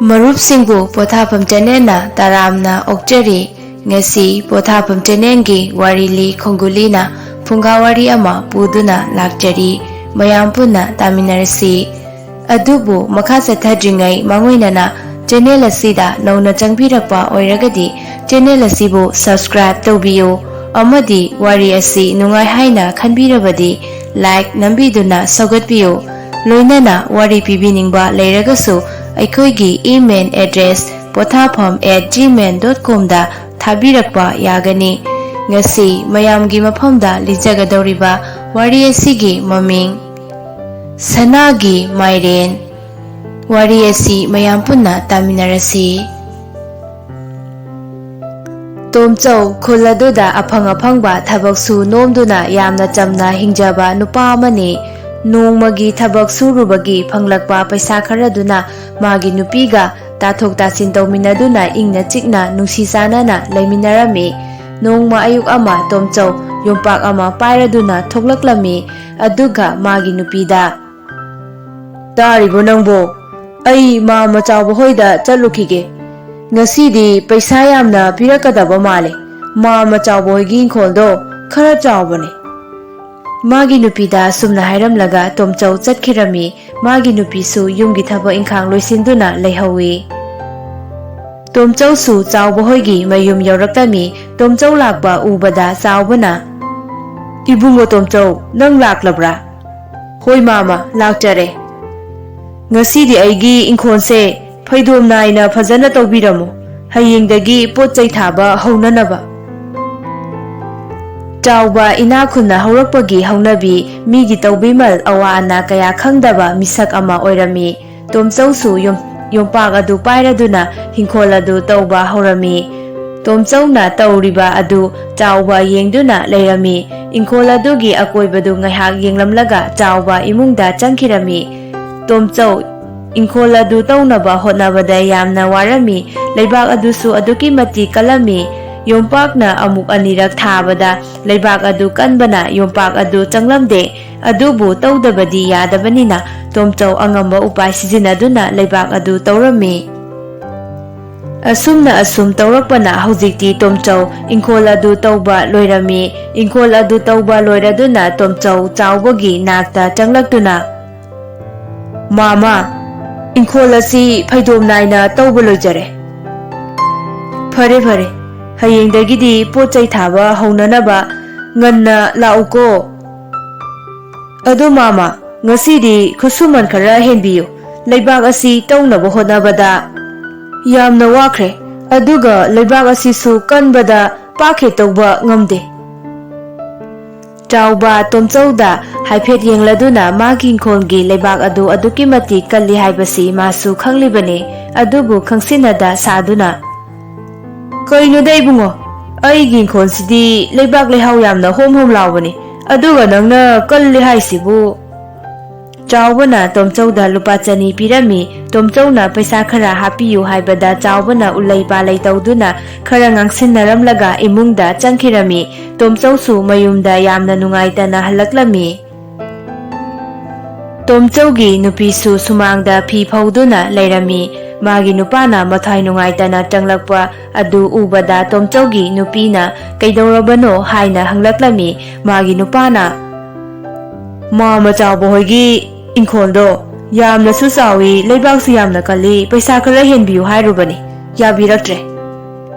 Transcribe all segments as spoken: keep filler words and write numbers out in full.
ꯃꯔꯨꯞꯁꯤꯡꯕꯨ ꯄꯣꯊꯥꯐꯝ ꯆꯦꯅꯦꯜꯅ ꯇꯔꯥꯝꯅ ꯑꯣꯛꯆꯔꯤ꯫ ꯉꯁꯤ ꯄꯣꯊꯥꯐꯝ ꯆꯦꯅꯦꯜꯒꯤ ꯋꯥꯔꯤ ꯂꯤ ꯈꯣꯡꯒꯨꯂꯤꯅ ꯐꯨꯡꯒꯥ ꯋꯥꯔꯤ ꯑꯃ ꯄꯨꯗꯨꯅ ꯂꯥꯛꯆꯔꯤ꯫ ꯃꯌꯥꯝ ꯄꯨꯟꯅ ꯇꯥꯃꯤꯟꯅꯔꯁꯤ꯫ ꯑꯗꯨꯕꯨ ꯃꯈꯥ ꯆꯠꯊꯗ꯭ꯔꯤꯉꯩ ꯃꯥꯡꯑꯣꯏꯅꯅ ꯆꯦꯅꯦꯜ ꯑꯁꯤꯗ ꯅꯧꯅ ꯆꯪꯕꯤꯔꯛꯄ ꯑꯣꯏꯔꯒꯗꯤ ꯆꯦꯅꯦꯜ ꯑꯁꯤꯕꯨ subscribe ꯇꯧꯕꯤꯌꯨ ꯑꯃꯗꯤ ꯋꯥꯔꯤ ꯑꯁꯤ ꯅꯨꯡꯉꯥꯏ ꯍꯥꯏꯅ ꯈꯟꯕꯤꯔꯕꯗꯤ like ꯅꯝꯕꯤꯗꯨꯅ ꯁꯧꯒꯠꯄꯤꯌꯨ꯫ ꯂꯣꯏꯅꯅ ꯋꯥꯔꯤ ꯄꯤꯕꯤꯅꯤꯡꯕ ꯂꯩꯔꯒꯁꯨ ꯑꯩꯈꯣꯏꯒꯤ email address ꯄꯣꯊꯥꯐꯝ at gmail dot com ꯗ ꯊꯥꯕꯤꯔꯛꯄ ꯌꯥꯒꯅꯤ꯫ ꯉꯁꯤ ꯃꯌꯥꯝꯒꯤ ꯃꯐꯝꯗ ꯂꯤꯖꯒꯗꯧꯔꯤꯕ ꯋꯥꯔꯤ ꯑꯁꯤꯒꯤ ꯃꯃꯤꯡ ꯁꯅꯥꯒꯤ ꯃꯥꯏꯔꯦꯟ꯫ ꯋꯥꯔꯤ ꯑꯁꯤ ꯃꯌꯥꯝ ꯄꯨꯟꯅ ꯇꯥꯃꯤꯟꯅꯔꯁꯤ꯫ ꯇꯣꯝꯆꯧ ꯈꯨꯜ ꯑꯗꯨꯗ ꯑꯐꯪ ꯑꯐꯪꯕ ꯊꯕꯛ ꯁꯨ ꯅꯣꯝꯗꯨꯅ ꯌꯥꯝꯅ ꯆꯝꯅ ꯍꯤꯡꯖꯕ ꯅꯨꯄꯥ ꯑꯃꯅꯤ꯫ ꯅꯣꯡꯃꯒꯤ ꯊꯕꯛ ꯁꯨꯔꯨꯕꯒꯤ ꯐꯪꯂꯛꯄ ꯄꯩꯁꯥ ꯈꯔꯗꯨꯅ ꯃꯥꯒꯤ ꯅꯨꯄꯤꯒ ꯇꯥꯊꯣꯛ ꯇꯥꯁꯤꯟ ꯇꯧꯃꯤꯟꯅꯗꯨꯅ ꯏꯪꯅ ꯆꯤꯛꯅ ꯅꯨꯡꯁꯤ ꯆꯥꯟꯅꯅ ꯂꯩꯃꯤꯟꯅꯔꯝꯃꯤ꯫ ꯅꯣꯡꯃ ꯑꯌꯨꯛ ꯑꯃ ꯇꯣꯝꯆꯧ ꯌꯣꯝꯄꯥꯛ ꯑꯃ ꯄꯥꯏꯔꯗꯨꯅ ꯊꯣꯛꯂꯛꯂꯝꯃꯤ꯫ ꯑꯗꯨꯒ ꯃꯥꯒꯤ ꯅꯨꯄꯤꯗ, "ꯇꯥꯔꯤꯕꯣ ꯅꯪꯕꯣ? ꯑꯩ ꯃꯥꯝꯃ ꯆꯥꯎꯕ ꯍꯣꯏꯗ ꯆꯠꯂꯨꯈꯤꯒꯦ꯫ ꯉꯁꯤꯗꯤ ꯄꯩꯁꯥ ꯌꯥꯝꯅ ꯄꯤꯔꯛꯀꯗꯕ ꯃꯥꯜꯂꯦ꯫ ꯃꯥꯝꯃ ꯆꯥꯎꯕ ꯍꯣꯏꯒꯤ ꯏꯪꯈꯣꯜꯗꯣ ꯈꯔ ꯆꯥꯎꯕꯅꯦ꯫" ꯃꯥꯒꯤ ꯅꯨꯄꯤꯗ ꯑꯁꯨꯝꯅ ꯍꯥꯏꯔꯝꯂꯒ ꯇꯣꯝꯆꯧ ꯆꯠꯈꯤꯔꯝꯃꯤ꯫ ꯃꯥꯒꯤ ꯅꯨꯄꯤꯁꯨ ꯌꯨꯝꯒꯤ ꯊꯕꯛ ꯏꯪꯈꯥꯡ ꯂꯣꯏꯁꯤꯟꯗꯨꯅ ꯂꯩꯍꯧꯏ꯫ ꯇꯣꯝꯆꯧꯁꯨ ꯆꯥꯎꯕ ꯍꯣꯏꯒꯤ ꯃꯌꯨꯝ ꯌꯧꯔꯛꯂꯝꯃꯤ꯫ ꯇꯣꯝꯆꯧ ꯂꯥꯛꯄ ꯎꯕꯗ ꯆꯥꯎꯕꯅ, "ꯏꯕꯨꯡꯉꯣ ꯇꯣꯝꯆꯧ, ꯅꯪ ꯂꯥꯛꯂꯕ꯭ꯔꯥ?" "ꯍꯣꯏ ꯃꯥꯝꯃ, ꯂꯥꯛꯆꯔꯦ꯫ ꯉꯁꯤꯗꯤ ꯑꯩꯒꯤ ꯏꯪꯈꯣꯜꯁꯦ ꯐꯩꯗꯣꯝ ꯅꯥꯏꯅ ꯐꯖꯅ ꯇꯧꯕꯤꯔꯝꯃꯨ, ꯍꯌꯦꯡꯗꯒꯤ ꯄꯣꯠ ꯆꯩ ꯊꯥꯕ ꯍꯧꯅꯅꯕ꯫" ꯆꯥꯎꯕ ꯏꯅꯥꯛ ꯈꯨꯟꯅ ꯍꯧꯔꯛꯄꯒꯤ ꯍꯧꯅꯕꯤ, ꯃꯤꯒꯤ ꯇꯧꯕꯤꯃꯜ ꯑꯋꯥ ꯑꯅꯥ ꯀꯌꯥ ꯈꯪꯗꯕ ꯃꯤꯁꯛ ꯑꯃ ꯑꯣꯏꯔꯝꯃꯤ꯫ ꯇꯣꯝꯆꯧꯁꯨ ꯌꯣꯝ-, ꯌꯣꯝꯄꯥꯛ ꯑꯗꯨ ꯄꯥꯏꯔꯗꯨꯅ ꯍꯤꯡꯈꯣꯜ ꯑꯗꯨ ꯇꯧꯕ ꯍꯧꯔꯝꯃꯤ꯫ ꯇꯣꯝꯆꯧꯅ ꯇꯧꯔꯤꯕ ꯑꯗꯨ ꯆꯥꯎꯕ ꯌꯦꯡꯗꯨꯅ ꯂꯩꯔꯝꯃꯤ꯫ ꯏꯪꯈꯣꯜ ꯑꯗꯨꯒꯤ ꯑꯀꯣꯏꯕꯗꯨ ꯉꯥꯏꯍꯥꯛ ꯌꯦꯡꯂꯝꯂꯒ ꯆꯥꯎꯕ ꯏꯃꯨꯡꯗ ꯆꯪꯈꯤꯔꯝꯃꯤ꯫ ꯇꯣꯝꯆꯧ ꯏꯪꯈꯣꯜ ꯑꯗꯨ ꯇꯧꯅꯕ ꯍꯣꯠꯅꯕꯗ ꯌꯥꯝꯅ ꯋꯥꯔꯝꯃꯤ꯫ ꯂꯩꯕꯥꯛ ꯑꯗꯨꯁꯨ ꯑꯗꯨꯛꯀꯤ ꯃꯇꯤꯛ ꯀꯜꯂꯝꯃꯤ꯫ ꯌꯣꯝꯄꯥꯛꯅ ꯑꯃꯨꯛ ꯑꯅꯤꯔꯛ ꯊꯥꯕꯗ ꯂꯩꯕꯥꯛ ꯑꯗꯨ ꯀꯟꯕꯅ ꯌꯣꯝꯄꯥꯛ ꯑꯗꯨ ꯆꯪꯂꯝꯗꯦ꯫ ꯑꯗꯨꯕꯨ ꯇꯧꯗꯕꯗꯤ ꯌꯥꯗꯕꯅꯤꯅ ꯇꯣꯝꯆꯧ ꯑꯉꯝꯕ ꯎꯄꯥꯏ ꯁꯤꯖꯤꯟꯅꯗꯨꯅ ꯂꯩꯕꯥꯛ ꯑꯗꯨ ꯇꯧꯔꯝꯃꯤ꯫ ꯑꯁꯨꯝꯅ ꯑꯁꯨꯝ ꯇꯧꯔꯛꯄꯅ ꯍꯧꯖꯤꯛꯇꯤ ꯇꯣꯝꯆꯧ ꯏꯪꯈꯣꯜ ꯑꯗꯨ ꯇꯧꯕ ꯂꯣꯏꯔꯝꯃꯤ꯫ ꯏꯪꯈꯣꯜ ꯑꯗꯨ ꯇꯧꯕ ꯂꯣꯏꯔꯗꯨꯅ ꯇꯣꯝꯆꯧ ꯆꯥꯎꯕꯒꯤ ꯅꯥꯛꯇ ꯆꯪꯂꯛꯇꯨꯅ, "ꯃꯥꯃ, ꯏꯪꯈꯣꯜ ꯑꯁꯤ ꯐꯩꯗꯣꯝ ꯅꯥꯏꯅ ꯇꯧꯕ ꯂꯣꯏꯖꯔꯦ꯫ ꯐꯔꯦ, ꯐꯔꯦ, ꯍꯌꯦꯡꯗꯒꯤꯗꯤ ꯄꯣꯠ ꯆꯩ ꯊꯥꯕ ꯍꯧꯅꯅꯕ ꯉꯟꯅ ꯂꯥꯛꯎꯀꯣ꯫ ꯑꯗꯨ ꯃꯥꯃ, ꯉꯁꯤꯗꯤ ꯈꯨꯠꯁꯨꯃꯟ ꯈꯔ ꯍꯦꯟꯕꯤꯌꯨ꯫ ꯂꯩꯕꯥꯛ ꯑꯁꯤ ꯇꯧꯅꯕ ꯍꯣꯠꯅꯕꯗ ꯌꯥꯝꯅ ꯋꯥꯈ꯭ꯔꯦ, ꯑꯗꯨꯒ ꯂꯩꯕꯥꯛ ꯑꯁꯤꯁꯨ ꯀꯟꯕꯗ ꯄꯥꯛ ꯍꯦꯛ ꯇꯧꯕ ꯉꯝꯗꯦ꯫" ꯆꯥꯎꯕ ꯇꯣꯝꯆꯧꯗ ꯍꯥꯏꯐꯦꯠ ꯌꯦꯡꯂꯗꯨꯅ ꯃꯥꯒꯤ ꯏꯪꯈꯣꯜꯒꯤ ꯂꯩꯕꯥꯛ ꯑꯗꯨ ꯑꯗꯨꯛꯀꯤ ꯃꯇꯤꯛ ꯀꯜꯂꯤ ꯍꯥꯏꯕꯁꯤ ꯃꯥꯁꯨ ꯈꯪꯂꯤꯕꯅꯤ꯫ ꯑꯗꯨꯕꯨ ꯈꯪꯁꯤꯟꯅꯗ ꯁꯥꯗꯨꯅ, "ꯀꯩꯅꯣꯗ ꯏꯕꯨꯡꯉꯣ, ꯑꯩꯒꯤ ꯏꯪꯈꯣꯜꯁꯤꯗꯤ ꯂꯩꯕꯥꯛ ꯂꯩꯍꯥꯎ ꯌꯥꯝꯅ ꯍꯣꯝ ꯍꯣꯝ ꯂꯥꯎꯕꯅꯤ, ꯑꯗꯨꯒ ꯅꯪꯅ ꯀꯜꯂꯤ ꯍꯥꯏꯁꯤꯕꯨ?" ꯆꯥꯎꯕꯅ ꯇꯣꯝꯆꯧꯗ ꯂꯨꯄꯥ ꯆꯅꯤ ꯄꯤꯔꯝꯃꯤ꯫ ꯇꯣꯝꯆꯧꯅ ꯄꯩꯁꯥ ꯈꯔ ꯍꯥꯞꯄꯤꯌꯨ ꯍꯥꯏꯕꯗ ꯆꯥꯎꯕꯅ ꯎꯂꯩ ꯄꯥꯂꯩ ꯇꯧꯗꯨꯅ ꯈꯔ ꯉꯥꯡꯁꯤꯟꯅꯔꯝꯂꯒ ꯏꯃꯨꯡꯗ ꯆꯪꯈꯤꯔꯝꯃꯤ꯫ ꯇꯣꯝꯆꯧꯁꯨ ꯃꯌꯨꯝꯗ ꯌꯥꯝꯅ ꯅꯨꯡꯉꯥꯏꯇꯅ ꯍꯜꯂꯛꯂꯝꯃꯤ꯫ ꯇꯣꯝꯆꯧꯒꯤ ꯅꯨꯄꯤꯁꯨ ꯁꯨꯃꯥꯡꯗ ꯐꯤ ꯐꯧꯗꯨꯅ ꯂꯩꯔꯝꯃꯤ꯫ ꯃꯥꯒꯤ ꯅꯨꯄꯥꯅ ꯃꯊ꯭ꯋꯥꯏ ꯅꯨꯡꯉꯥꯏꯇꯅ ꯆꯪꯂꯛꯄ ꯑꯗꯨ ꯎꯕꯗ ꯇꯣꯝꯆꯧꯒꯤ ꯅꯨꯄꯤꯅ "ꯀꯩꯗꯧꯔꯕꯅꯣ?" ꯍꯥꯏꯅ ꯍꯪꯂꯛꯂꯝꯃꯤ꯫ ꯃꯥꯒꯤ ꯅꯨꯄꯥꯅ, "ꯃꯥꯃ ꯆꯥꯎꯕ ꯍꯣꯏꯒꯤ ꯏꯪꯈꯣꯜꯗꯣ ꯌꯥꯝꯅꯁꯨ ꯆꯥꯎꯏ, ꯂꯩꯕꯥꯛꯁꯨ ꯌꯥꯝꯅ ꯀꯜꯂꯤ, ꯄꯩꯁꯥ ꯈꯔ ꯍꯦꯟꯕꯤꯌꯨ ꯍꯥꯏꯔꯨꯕꯅꯤ, ꯌꯥꯕꯤꯔꯛꯇ꯭ꯔꯦ꯫"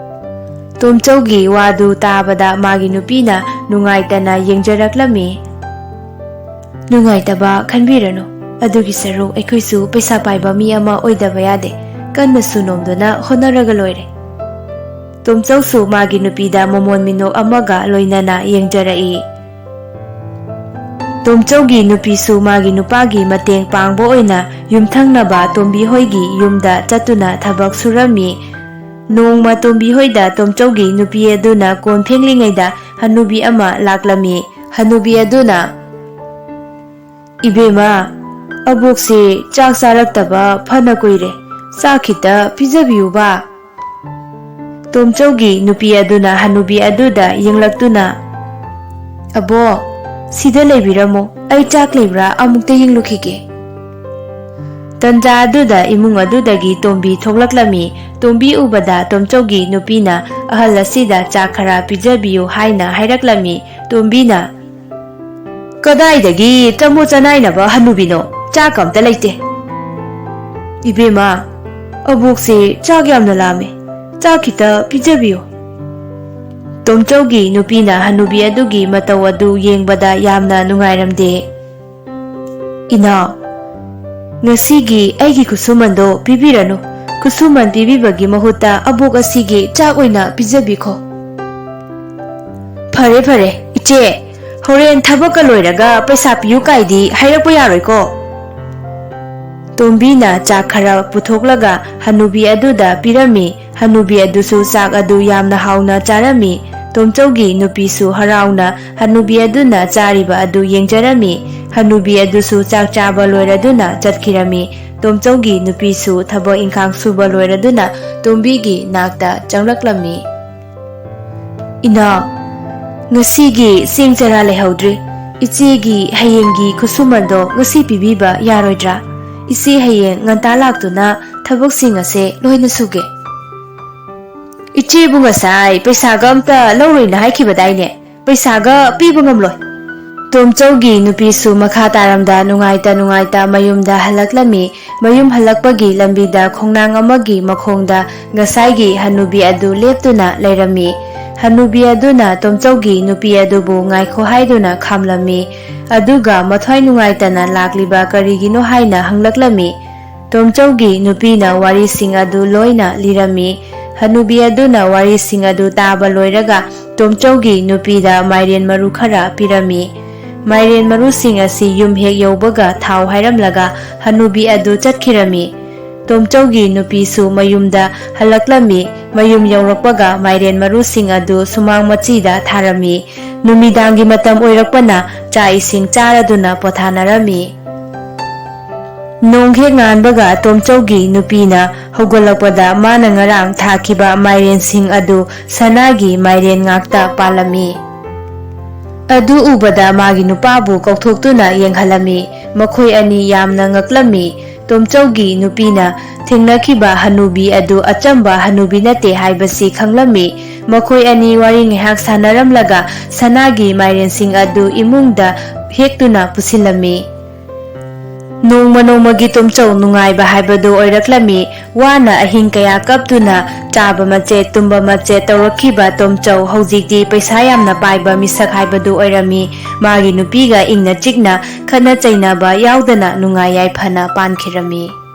ꯇꯣꯝꯆꯧꯒꯤ ꯋꯥꯗꯨ ꯇꯥꯕꯗ ꯃꯥꯒꯤ ꯅꯨꯄꯤꯅ ꯅꯨꯡꯉꯥꯏꯇꯅ ꯌꯦꯡꯖꯔꯛꯂꯝꯃꯤ꯫ "ꯅꯨꯡꯉꯥꯏꯇꯕ ꯈꯟꯕꯤꯔꯅꯨ, ꯑꯗꯨꯒꯤ ꯁꯔꯨꯛ ꯑꯩꯈꯣꯏꯁꯨ ꯄꯩꯁꯥ ꯄꯥꯏꯕ ꯃꯤ ꯑꯃ ꯑꯣꯏꯗꯕ ꯌꯥꯗꯦ, ꯀꯟꯅꯁꯨ ꯅꯣꯝꯗꯨꯅ ꯍꯣꯠꯅꯔꯒ ꯂꯣꯏꯔꯦ꯫" ꯇꯣꯝꯆꯧꯁꯨ ꯃꯥꯒꯤ ꯅꯨꯄꯤꯗ ꯃꯃꯣꯟ ꯃꯤꯅꯣꯛ ꯑꯃꯒ ꯂꯣꯏꯅꯅ ꯌꯦꯡꯖꯔꯛꯏ꯫ ꯇꯣꯝꯆꯧꯒꯤ ꯅꯨꯄꯤꯁꯨ ꯃꯥꯒꯤ ꯅꯨꯄꯥꯒꯤ ꯃꯇꯦꯡ ꯄꯥꯡꯕ ꯑꯣꯏꯅ ꯌꯨꯝꯊꯪꯅꯕ ꯇꯣꯝꯕꯤ ꯍꯣꯏꯒꯤ ꯌꯨꯝꯗ ꯆꯠꯇꯨꯅ ꯊꯕꯛ ꯁꯨꯔꯝꯃꯤ꯫ ꯅꯣꯡꯃ ꯇꯣꯝꯕꯤ ꯍꯣꯏꯗ ꯇꯣꯝꯆꯧꯒꯤ ꯅꯨꯄꯤ ꯑꯗꯨꯅ ꯀꯣꯟ ꯐꯦꯡꯂꯤꯉꯩꯗ ꯍꯅꯨꯕꯤ ꯑꯃ ꯂꯥꯛꯂꯝꯃꯤ꯫ ꯍꯅꯨꯕꯤ ꯑꯗꯨꯅ, "ꯏꯕꯦꯝꯃ, ꯑꯕꯣꯛꯁꯦ ꯆꯥꯛ ꯆꯥꯔꯛꯇꯕ ꯐꯅ ꯀꯨꯏꯔꯦ, ꯆꯥꯛ ꯈꯤꯇ ꯄꯤꯖꯕꯤꯌꯨꯕ꯫" ꯇꯣꯝꯆꯧꯒꯤ ꯅꯨꯄꯤ ꯑꯗꯨꯅ ꯍꯅꯨꯕꯤ ꯑꯗꯨꯗ ꯌꯦꯡꯂꯛꯇꯨꯅ, "ꯑꯕꯣ, ꯁꯤꯗ ꯂꯩꯕꯤꯔꯝꯃꯣ, ꯑꯩ ꯆꯥꯛ ꯂꯩꯕ꯭ꯔꯥ ꯑꯃꯨꯛꯇ ꯌꯦꯡꯂꯨꯈꯤꯒꯦ꯫" ꯇꯟꯖꯥ ꯑꯗꯨꯗ ꯏꯃꯨꯡ ꯑꯗꯨꯗꯒꯤ ꯇꯣꯝꯕꯤ ꯊꯣꯛꯂꯛꯂꯝꯃꯤ꯫ ꯇꯣꯝꯕꯤ ꯎꯕꯗ ꯇꯣꯝꯆꯧꯒꯤ ꯅꯨꯄꯤꯅ ꯑꯍꯜ ꯑꯁꯤꯗ ꯆꯥꯛ ꯈꯔ ꯄꯤꯖꯕꯤꯌꯨ ꯍꯥꯏꯅ ꯍꯥꯏꯔꯛꯂꯝꯃꯤ꯫ ꯇꯣꯝꯕꯤꯅ, "ꯀꯗꯥꯏꯗꯒꯤ ꯆꯃꯣꯠ ꯆꯅꯥꯏꯅꯕ ꯍꯅꯨꯕꯤꯅꯣ? ꯆꯥꯛ ꯑꯝꯇ ꯂꯩꯇꯦ꯫ ꯏꯕꯦꯝꯃ, ꯑꯕꯣꯛꯁꯦ ꯆꯥꯛ ꯌꯥꯝꯅ ꯂꯥꯝꯃꯦ꯫ ꯆꯥꯛ ꯈꯤꯇ ꯄꯤꯖꯕꯤꯌꯨ"꯫ ꯇꯣꯝꯆꯧꯒꯤ ꯅꯨꯄꯤꯅ ꯍꯅꯨꯕꯤ ꯑꯗꯨꯒꯤ ꯃꯇꯧ ꯑꯗꯨ ꯌꯦꯡꯕꯗ ꯌꯥꯝꯅ ꯅꯨꯡꯉꯥꯏꯔꯝꯗꯦ꯫ "ꯏꯅꯥꯎ, ꯉꯁꯤꯒꯤ ꯑꯩꯒꯤ ꯈꯨꯠꯁꯨꯃꯟꯗꯣ ꯄꯤꯕꯤꯔꯅꯨ꯫ ꯈꯨꯠꯁꯨꯃꯟ ꯄꯤꯕꯤꯕꯒꯤ ꯃꯍꯨꯠꯇ ꯑꯕꯣꯛ ꯑꯁꯤꯒꯤ ꯆꯥꯛ ꯑꯣꯏꯅ ꯄꯤꯖꯕꯤꯈꯣ"꯫ "ꯐꯔꯦ, ꯐꯔꯦ, ꯏꯆꯦ, ꯍꯣꯔꯦꯟ ꯊꯕꯛꯀ ꯂꯣꯏꯔꯒ ꯄꯩꯁꯥ ꯄꯤꯌꯨ ꯀꯥꯏꯗꯤ ꯍꯥꯏꯔꯛꯄ ꯌꯥꯔꯣꯏꯀꯣ"꯫ ꯇꯣꯝꯕꯤꯅ ꯆꯥꯛ ꯈꯔ ꯄꯨꯊꯣꯛꯂꯒ ꯍꯅꯨꯕꯤ ꯑꯗꯨꯗ ꯄꯤꯔꯝꯃꯤ꯫ ꯍꯅꯨꯕꯤ ꯑꯗꯨꯁꯨ ꯆꯥꯛ ꯑꯗꯨ ꯌꯥꯝꯅ ꯍꯥꯎꯅ ꯆꯥꯔꯝꯃꯤ꯫ ꯇꯣꯝꯆꯧꯒꯤ ꯅꯨꯄꯤꯁꯨ ꯍꯔꯥꯎꯅ ꯍꯅꯨꯕꯤ ꯑꯗꯨꯅ ꯆꯥꯔꯤꯕ ꯑꯗꯨ ꯌꯦꯡꯖꯔꯝꯃꯤ꯫ ꯍꯅꯨꯕꯤ ꯑꯗꯨꯁꯨ ꯆꯥꯛ ꯆꯥꯕ ꯂꯣꯏꯔꯗꯨꯅ ꯆꯠꯈꯤꯔꯝꯃꯤ꯫ ꯇꯣꯝꯆꯧꯒꯤ ꯅꯨꯄꯤꯁꯨ ꯊꯕꯛ ꯏꯪꯈꯥꯡ ꯁꯨꯕ ꯂꯣꯏꯔꯗꯨꯅ ꯇꯣꯝꯕꯤꯒꯤ ꯅꯥꯛꯇ ꯆꯪꯂꯛꯂꯝꯃꯤ꯫ "ꯏꯅꯥꯎ, ꯉꯁꯤꯒꯤ ꯆꯦꯡ ꯆꯔꯥ ꯂꯩꯍꯧꯗ꯭ꯔꯤ꯫ ꯏꯆꯦꯒꯤ ꯍꯌꯦꯡꯒꯤ ꯈꯨꯠꯁꯨꯃꯟꯗꯣ ꯉꯁꯤ ꯄꯤꯕꯤꯕ ꯌꯥꯔꯣꯏꯗ꯭ꯔꯥ? ꯏꯆꯦ ꯍꯌꯦꯡ ꯉꯟꯇꯥ ꯂꯥꯛꯇꯨꯅ ꯊꯕꯛꯁꯤꯡ ꯑꯁꯦ ꯂꯣꯏꯅ ꯁꯨꯒꯦ"꯫ "ꯏꯆꯦꯕꯨ ꯉꯁꯥꯏ ꯄꯩꯁꯥꯒ ꯑꯝꯇ ꯂꯧꯔꯣꯏꯅ ꯍꯥꯏꯈꯤꯕꯗꯥꯏꯅꯦ? ꯄꯩꯁꯥꯒ ꯄꯤꯕ ꯉꯝꯂꯣꯏ"꯫ ꯇꯣꯝꯆꯧꯒꯤ ꯅꯨꯄꯤꯁꯨ ꯃꯈꯥ ꯇꯥꯔꯝꯗ ꯅꯨꯡꯉꯥꯏꯇ ꯅꯨꯡꯉꯥꯏꯇ ꯃꯌꯨꯝꯗ ꯍꯜꯂꯛꯂꯝꯃꯤ꯫ ꯃꯌꯨꯝ ꯍꯜꯂꯛꯄꯒꯤ ꯂꯝꯕꯤꯗ ꯈꯣꯡꯅꯥꯡ ꯑꯃꯒꯤ ꯃꯈꯣꯡꯗ ꯉꯁꯥꯏꯒꯤ ꯍꯅꯨꯕꯤ ꯑꯗꯨ ꯂꯦꯞꯇꯨꯅ ꯂꯩꯔꯝꯃꯤ꯫ ꯍꯅꯨꯕꯤ ꯑꯗꯨꯅ ꯇꯣꯝꯆꯧꯒꯤ ꯅꯨꯄꯤ ꯑꯗꯨꯕꯨ ꯉꯥꯏꯈꯣ ꯍꯥꯏꯗꯨꯅ ꯈꯥꯝꯂꯝꯃꯤ꯫ ꯑꯗꯨꯒ ꯃꯊ꯭ꯋꯥꯏ ꯅꯨꯡꯉꯥꯏꯇꯅ ꯂꯥꯛꯂꯤꯕ ꯀꯔꯤꯒꯤꯅꯣ ꯍꯥꯏꯅ ꯍꯪꯂꯛꯂꯝꯃꯤ꯫ ꯇꯣꯝꯆꯧꯒꯤ ꯅꯨꯄꯤꯅ ꯋꯥꯔꯤꯁꯤꯡ ꯑꯗꯨ ꯂꯣꯏꯅ ꯂꯤꯔꯝꯃꯤ꯫ ꯍꯅꯨꯕꯤ ꯑꯗꯨꯅ ꯋꯥꯔꯤꯁꯤꯡ ꯑꯗꯨ ꯇꯥꯕ ꯂꯣꯏꯔꯒ ꯇꯣꯝꯆꯧꯒꯤ ꯅꯨꯄꯤꯗ ꯃꯥꯏꯔꯦꯟ ꯃꯔꯨ ꯈꯔ ꯄꯤꯔꯝꯃꯤ꯫ ꯃꯥꯏꯔꯦꯟ ꯃꯔꯨꯁꯤꯡ ꯑꯁꯤ ꯌꯨꯝ ꯍꯦꯛ ꯌꯧꯕꯒ ꯊꯥꯎ ꯍꯥꯏꯔꯝꯂꯒ ꯍꯅꯨꯕꯤ ꯑꯗꯨ ꯆꯠꯈꯤꯔꯝꯃꯤ꯫ ꯇꯣꯝꯆꯧꯒꯤ ꯅꯨꯄꯤꯁꯨ ꯃꯌꯨꯝꯗ ꯍꯜꯂꯛꯂꯝꯃꯤ꯫ ꯃꯌꯨꯝ ꯌꯧꯔꯛꯄꯒ ꯃꯥꯏꯔꯦꯟ ꯃꯔꯨꯁꯤꯡ ꯑꯗꯨ ꯁꯨꯃꯥꯡ ꯃꯆꯤꯗ ꯊꯥꯔꯝꯃꯤ꯫ ꯅꯨꯃꯤꯗꯥꯡꯒꯤ ꯃꯇꯝ ꯑꯣꯏꯔꯛꯄꯅ ꯆꯥꯛ ꯏꯁꯤꯡ ꯆꯥꯔꯗꯨꯅ ꯄꯣꯊꯥꯅꯔꯝꯃꯤ꯫ ꯅꯣꯡ ꯍꯦꯛ ꯉꯥꯟꯕꯒ ꯇꯣꯝꯆꯧꯒꯤ ꯅꯨꯄꯤꯅ ꯍꯧꯒꯠꯂꯛꯄꯗ ꯃꯥꯅ ꯉꯔꯥꯡ ꯊꯥꯈꯤꯕ ꯃꯥꯏꯔꯦꯟꯁꯤꯡ ꯑꯗꯨ ꯁꯅꯥꯒꯤ ꯃꯥꯏꯔꯦꯟ ꯉꯥꯛꯇ ꯄꯥꯜꯂꯝꯃꯤ꯫ ꯑꯗꯨ ꯎꯕꯗ ꯃꯥꯒꯤ ꯅꯨꯄꯥꯕꯨ ꯀꯧꯊꯣꯛꯇꯨꯅ ꯌꯦꯡꯍꯜꯂꯝꯃꯤ꯫ ꯃꯈꯣꯏ ꯑꯅꯤ ꯌꯥꯝꯅ ꯉꯛꯂꯝꯃꯤ꯫ ꯇꯣꯝꯆꯧꯒꯤ ꯅꯨꯄꯤꯅ ꯊꯦꯡꯅꯈꯤꯕ ꯍꯅꯨꯕꯤ ꯑꯗꯨ ꯑꯆꯝꯕ ꯍꯅꯨꯕꯤ ꯅꯠꯇꯦ ꯍꯥꯏꯕꯁꯤ ꯈꯪꯂꯝꯃꯤ꯫ ꯃꯈꯣꯏ ꯑꯅꯤ ꯋꯥꯔꯤ ꯉꯥꯏꯍꯥꯛ ꯁꯥꯟꯅꯔꯝꯂꯒ ꯁꯅꯥꯒꯤ ꯃꯥꯏꯔꯦꯟꯁꯤꯡ ꯑꯗꯨ ꯏꯃꯨꯡꯗ ꯍꯦꯛꯇꯨꯅ ꯄꯨꯁꯤꯜꯂꯝꯃꯤ꯫ ꯅꯣꯡꯃ ꯅꯣꯡꯃꯒꯤ ꯇꯣꯝꯆꯧ ꯅꯨꯡꯉꯥꯏꯕ ꯍꯥꯏꯕꯗꯨ ꯑꯣꯏꯔꯛꯂꯝꯃꯤ꯫ ꯋꯥꯅ ꯑꯍꯤꯡ ꯀꯌꯥ ꯀꯞꯇꯨꯅ ꯆꯥꯕ ꯃꯆꯦꯠ, ꯇꯨꯝꯕ ꯃꯆꯦꯠ ꯇꯧꯔꯛꯈꯤꯕ ꯇꯣꯝꯆꯧ ꯍꯧꯖꯤꯛꯇꯤ ꯄꯩꯁꯥ ꯌꯥꯝꯅ ꯄꯥꯏꯕ ꯃꯤꯁꯛ ꯍꯥꯏꯕꯗꯨ ꯑꯣꯏꯔꯝꯃꯤ꯫ ꯃꯥꯒꯤ ꯅꯨꯄꯤꯒ ꯏꯪꯅ ꯆꯤꯛꯅ ꯈꯠꯅ ꯆꯩꯅꯕ ꯌꯥꯎꯗꯅ ꯅꯨꯡꯉꯥꯏ ꯌꯥꯏꯐꯅ ꯄꯥꯟꯈꯤꯔꯝꯃꯤ꯫